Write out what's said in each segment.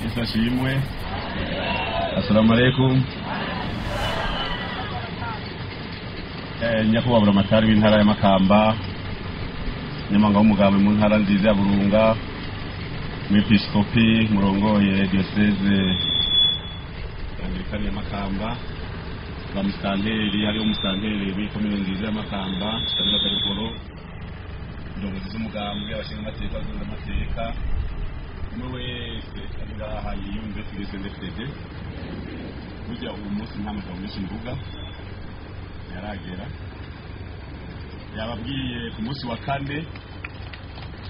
Yesu ashimwe. Assalamu alaikum. Nyakubahwa Buramatari w'intara ya Makamba, nyamanga w'umugambi mu ntara nziza ya Burunga, umwepiskopi murongoye diocese Anglikani ya Makamba, ba musitanteri, hariho umusitanteri w'ikomine nziza ya Makamba, Kabila Karikoro, indongozi z'umugambwe, abashingamateka, abakenguzamateka, umwe wese ari ngaha yiyumve tugeze ndefede. Burya uwo munsi nta majambo menshi mvuga yaragera. Yababwiye ku munsi wa kane,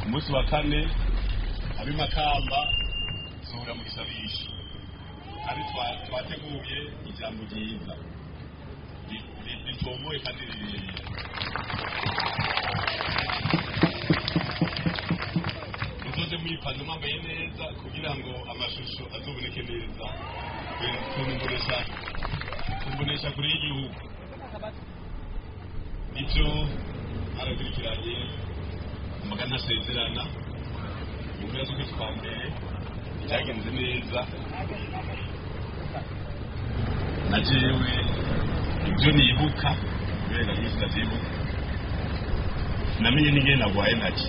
ku munsi wa kane ab'i Makamba zohura mu gisabisho, kandi twateguye ijambo ryiza ritomoye kandi rirerire. Muzoze mwipanze mwambaye neza kugira ngo amashusho azoboneke neza kumbonesha kure y'igihugu. Ivyo arakurikiranye amaga ntasezerana mu mpera z'ukwezi kwa mbere byagenze neza. Na jewe ibyo nibuka kubera iminsi ndavyibuka, namenye n'ingene nagwaye nake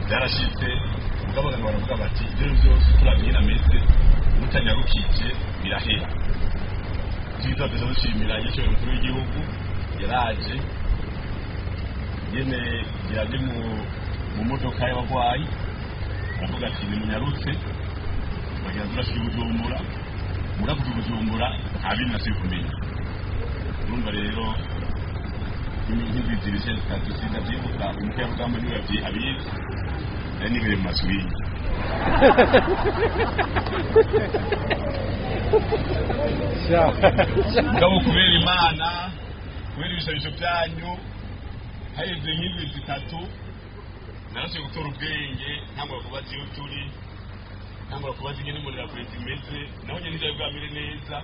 byarashitse. Mugabo abantu baravuga bati ibyo byose turavye ingene ameze mutanyarukije birahera. Twiza tuza dushimira igiciro mukuru w'igihugu yaraje nyene yaje mu modoka y'abagwayi, aravuga ati nimunyarutse bagira turashika i Bujumbura, murakuva i Bujumbura nta bindi nasubiye kumenya. Urumva rero nk'indwi zibiri zitatu sindavyibuka, umukerarugamba niwe abizi, nari nibereye mu maswingi. Mugabo kubera Imana, kubera ibisabisho byanyu, haheze nk'indwi zitatu narasubiye gutora ubwenge, ntangura kubaza iyo turi, ntangura kubaza ingene imbonerakure zimeze, naho nyene ntivyari bwamere neza.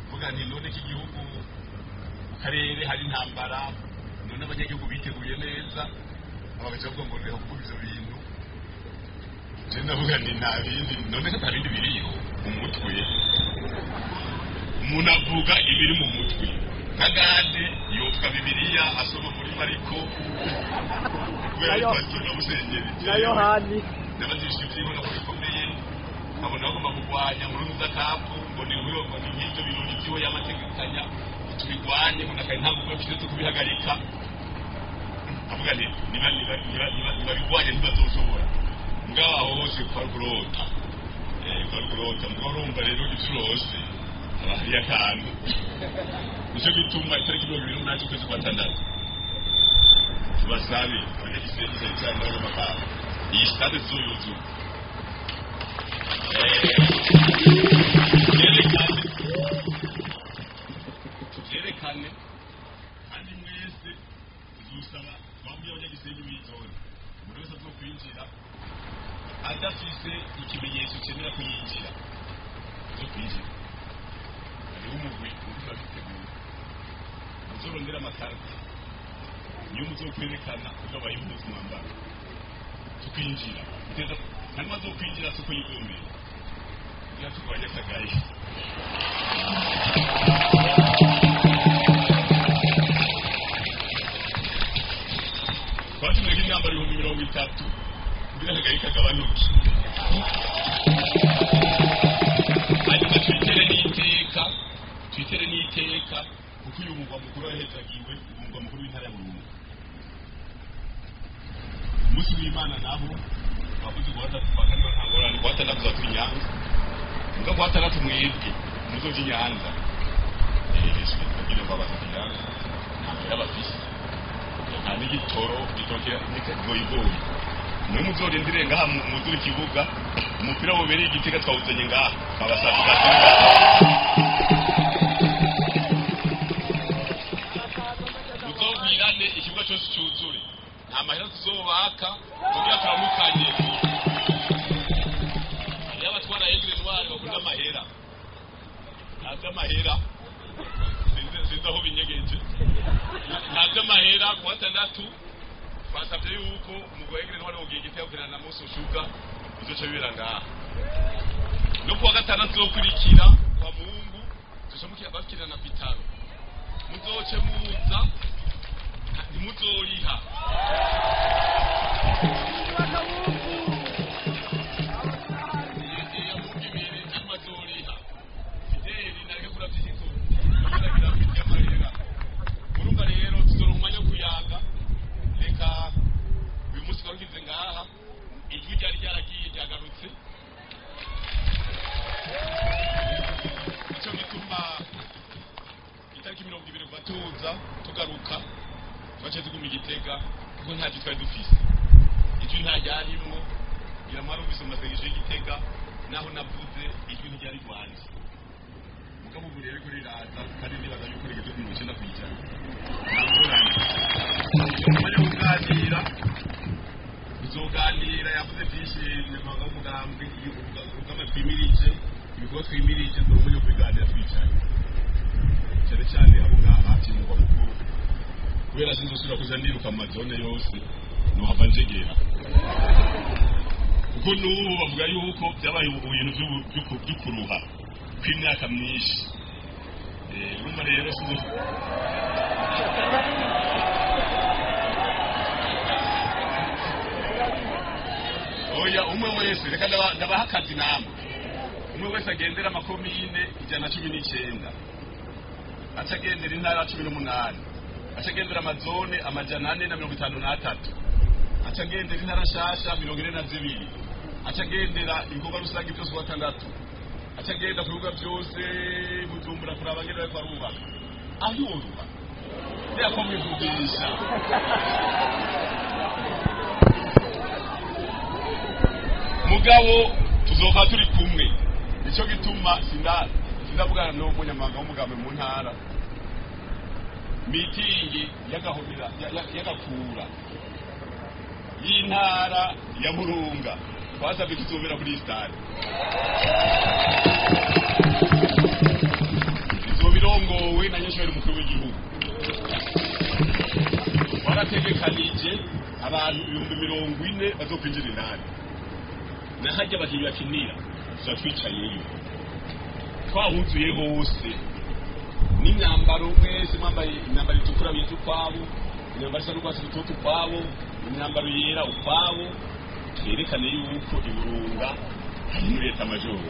Mvuga nti none iki gihugu mu karere hari intambara, none abanyagihugu biteguye neza, abagaca bavuga ngo reka kuvuga ivyo bintu. Je ndavuga nti nta bindi, none ko ata bindi biriho mu mutwe. Umuntu avuga ibiri mu mutwe. Nka Gade yopfa Bibiliya asoma muri Mariko kubera ari pasitori na musenyeri. Na Yohani Nabajije ivyibona ko bikomeye, nkabona bagomba kurwanya Nkurunziza kapu, ngo ni nk'iyo, ngo ni nk'ivyo birori vyiwe y'amategekanya tubirwanye, ngo nakaye nta nguvu bafise zo kubihagarika. Avuga nti nibabirwanye ntibazoshobora. Mugabo aho hose kwari kurota, kwari kurota. Mugabo urumva rero ivyo urose haba hariyo akantu. Nico gituma itariki 28 z'ukwezi kwa 6 tubasabe abanyagisenyi cyane cyane n'abanyamakamba, iyi stade tuzoyuzura. Tuvyerekane, kandi mwese tuzosaba twabwiye abanyagisenyi b'izone, umuntu wese azokwinjira adafise ikimenyetso cemera ko yinjira azokwinjira. Hariho umugwi uriko urabitegura, muzorondera amakarita niyo muzokwerekana ko abaye impuzu mwambara tukwinjira. Hanyuma azokwinjira si uko yigombera, kugira turwanye akagaye. Twatumyeko imyambaro 30,000 kugira akagaye kagabanuke. Hanyuma twitere n'iteka, twitere n'iteka, kuko uyu mugwa mukuru wahezagiwe, umugwa mukuru w'intara ya Burunga. Umunsi w'Imana naho twavuze kuwa gatatu, kuwa kane nta ngorane, kuwa gatandatu tuza turi i Nyanza. Muga kuwa gatandatu mwebwe muzoja i Nyanza. Tubwire ko abaza i Nyanza nta mahera bafise, nta n'igitoro, igitoro kigoyigoyi. Mwe muzorindire ngaha muzure ikibuga, umupira wobereye Igitega twawuzanye ngaha, twabasavye ngaha. Muzobwirane ikibuga cose cuzure, nta mahera tuzobaka kugira turamukanye. Hariyo abatwara Aigle Noir bakunda amahera, nta vy'amahera, sinzi aho binyegeje, nta vy'amahera. Kuwa gatandatu twasabye yuko umugwi wa Aigle Noir wogiye Igitega gukinana na Moso Sugar bizoca bibera ngaha. No kuwa gatandatu uzokurikira kwa Mungu tuzoca bakina na Vitaro, muzoce muza ntimuzoriha. Urumva rero tuzoronka umwanya wo kuyaga. Reka uyu munsi twarukize ngaha, ijwi ryari ryaragiye ryagarutse. Nico gituma itariki 20 kuva tuza tugaruka twaciye tuguma i Gitega, kuko nta jwi twari dufise, ijwi nta ryarimwo. Ngira mwarumvise mu masengesho y'Igitega, naho navuze ijwi ntiryari rwanje. Mugabo ubu rero riko riraza, kandi ndibaza yuko rigeze ku 90%. Nta ngorane, umwanya wo kuganira tuzoganira. Yavuze byinshi nyamwanga w'umugambwe, urugamba twimirije, ibikorwa twimirije, dore umwanya wo kubiganira twicaye, cyane cyane abo ngaha hafi y'umurwa mukuru, kubera sinzosubira kuja ndiruka mu mazone yose, nohava njegera, kuko n'ubu bavuga yuko byabaye ibintu vy'ukuruha kw'imyaka myinshi. Urumva rero sinzo oya, umwe wese reka ndabaha akazi namwe. Umwe wese agendera amakomine 119, aca agendera intara 18, aca agendera amazone 453, aca agendera intara nshasha 42, aca agendera ibikorwa rusange byose kuwa gatandatu, aca agenda ku bibuga byose Bujumbura kuraba ngene bariko barubaka. Aho yoruba ko mwivugisha. Mugabo tuzoba turi kumwe. Nico gituma sindavugana n'umunyamabanga w'umugambi mu ntara, mitingi y'agahomera y'agakura y'intara ya Burunga twasabye kizobera kuri stade, izoba irongowe na nyeshuri mukuru w'igihugu. Warategekanije abantu 40,000 bazokwinjira indani, nahajya abakinyi bakinira tuza twicayeyo twahuzuye hose, n'imyambaro mwese mwambaye imyambaro itukura bita ukwabo, imyambaro isa n'urwatsi rutoto ukwabo, imyambaro yera ukwabo, twerekane yuko Iburunga hari muri leta majoro.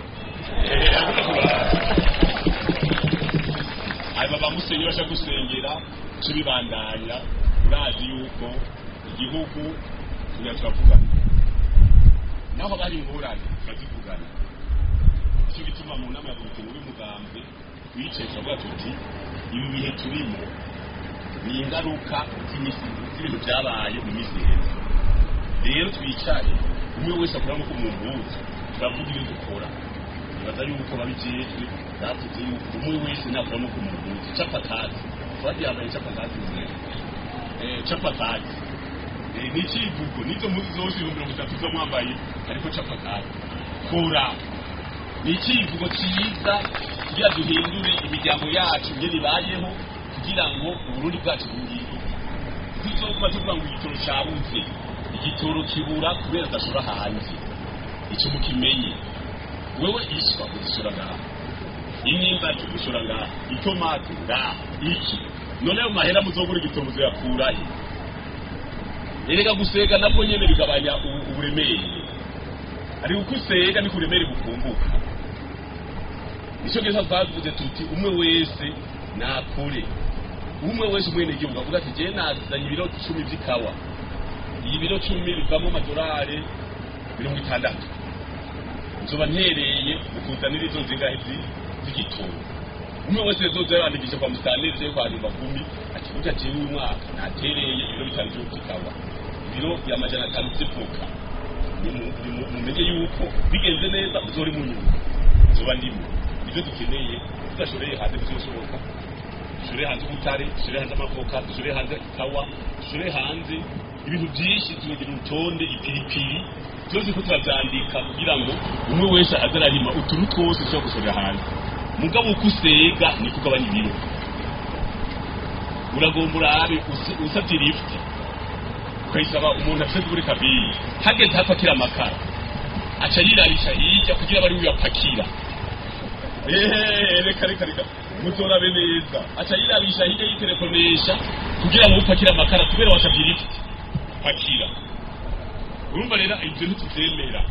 Hanyuma ba musenyi baja gusengera tubibandanya. Urazi yuko igihugu tugira turavugana, naho bari ingorane turazivugana. Nicyo gituma mu nama ya komite nkuru y'umugambwe twicaye turavuga tuti ibi bihe turimo ni ingaruka z'ibintu byabaye mu minsi iheze. Rero twicare, umwe wese akora nk'uko mu mpuzu turavuga ibyo dukora. Nibaza yuko babijejwe bavuze yuko umwe wese nakora nk'uko mu mpuzu capatazi twaryambaye capatazi nziza, capatazi ni icivugo n'izo mpuzu zose 30,000 zo mwambaye ariko capatazi kora ni icivugo cyiza kugira duhindure imiryango yacu ingene ibayeho, kugira ngo Uburundi bwacu buhinduke. Tuzoguma tuvuga ngo igitoro cabuze, igitoro kibura kubera adashora hanze. Ico mukimenye. Wewe iswa uzishora ngaha, imyimbati uzishora ngaha, itomati ngaha, iki none ayo mahera muzogura igitoro muzoyakurahe? Erega gusega nabwo nyene bigabanya uburemere, ariko uko usega niko uburemere bukumbuka. Nico gisa twavuze tuti umwe wese nakore, umwe wese umwenegihugu avuga ati jewe nazanye ibiro 10 vy'ikawa, iyi biro 10 bivamo amadolari 60, nzoba ntereye mu kuzanira izo zingahe z'igitoro. Umwe wese azoza yandikisha kwa musitanteri cyangwa kwa nyumba kumi ati burya jewe uyu mwaka natereye ibiro 5 vy'ikawa, ibiro 500 vy'ivoka. Mumenye yuko bigenze neza muzori mu nyungu nzoba ndimo. Ibyo dukeneye tudashoreye hanze bizoshoboka. Dushoreye hanze ubutare, dushoreye hanze amavoka, dushoreye hanze ikawa, dushoreye hanze ibintu byinshi, tugira urutonde, ipiripiri byose ko turabyandika kugira ngo umwe wese aze ararima utuntu twose dushobora gushorera hanze. Mugabo uko usega niko ugabanya ibiro. Uragomba urabe usabye lift Ukayisaba umuntu afite kuri kabiri hageze hapakira amakara aca yirabisha hirya kugira bari uyapakira. Reka reka reka muzorabe neza, aca yirabisha hirya yitelefonesha kugira ngo upakire amakara kubera wasabye lift pakira. Urumva rero ibyo ntituvyemera.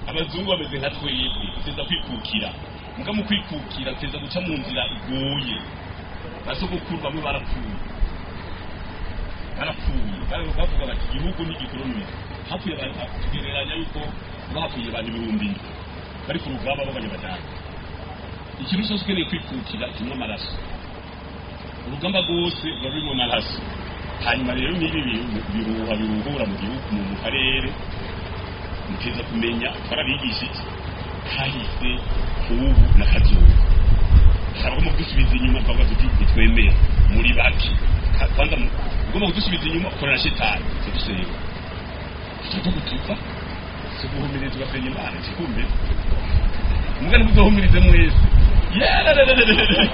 Abazungu bameze nka twebwe, tuteza kwikukira. Muga mu kwikukira tuteza guca mu nzira igoye. Basogokuru bamwe barapfuye, barapfuye bavuga bati igihugu ntigikolonize. Hapfuye abantu, tugereranya yuko bapfuye abantu 7000 bari ku rugamba b'abanyabadage. Ikintu cyose ukeneye kwikukira kimwe amaraso, urugamba rwose ruba rurimo amaraso. Hanyuma rero n'ibi bihuha biruhura mu gihugu mu karere, muteza kumenya twarabigisha iki kahise kubu na kazoza. Hari kudusubiza inyuma twavuga tuti ntitwemera muri baki. Kwanza ugomba kudusubiza inyuma ukora na shetani tudusenga tudugutuka tuguhumiriza ugasenga Imana kikumbe mugani muzohumirize mwese yererererere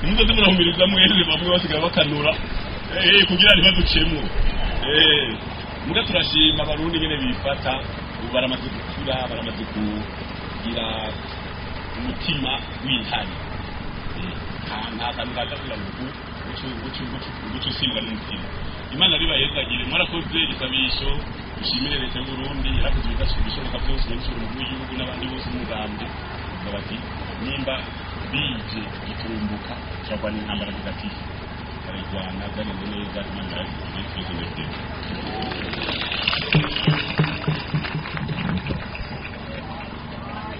muzoze murahumiriza mwese bamwe basigaye bakanura kugira ntibaducemo. Muga turashima abarundi nyene bifata ubu baramaze gukura, baramaze kugira umutima w'intare. Nta kantu kaza kugira ngo uguce usimbwa n'umutima. Imana bibayezagire, mwarakoze isabisho. Dushimire leta y'u Burundi yarakoze ibishoboka byose, nyabishoro umukuru w'igihugu n'abandi bose n'umugambwe bavuga bati nimba bije giturumbuka turarwana intambara zidatiye, barayirwana byagenze neza. Imana yarabigize twese.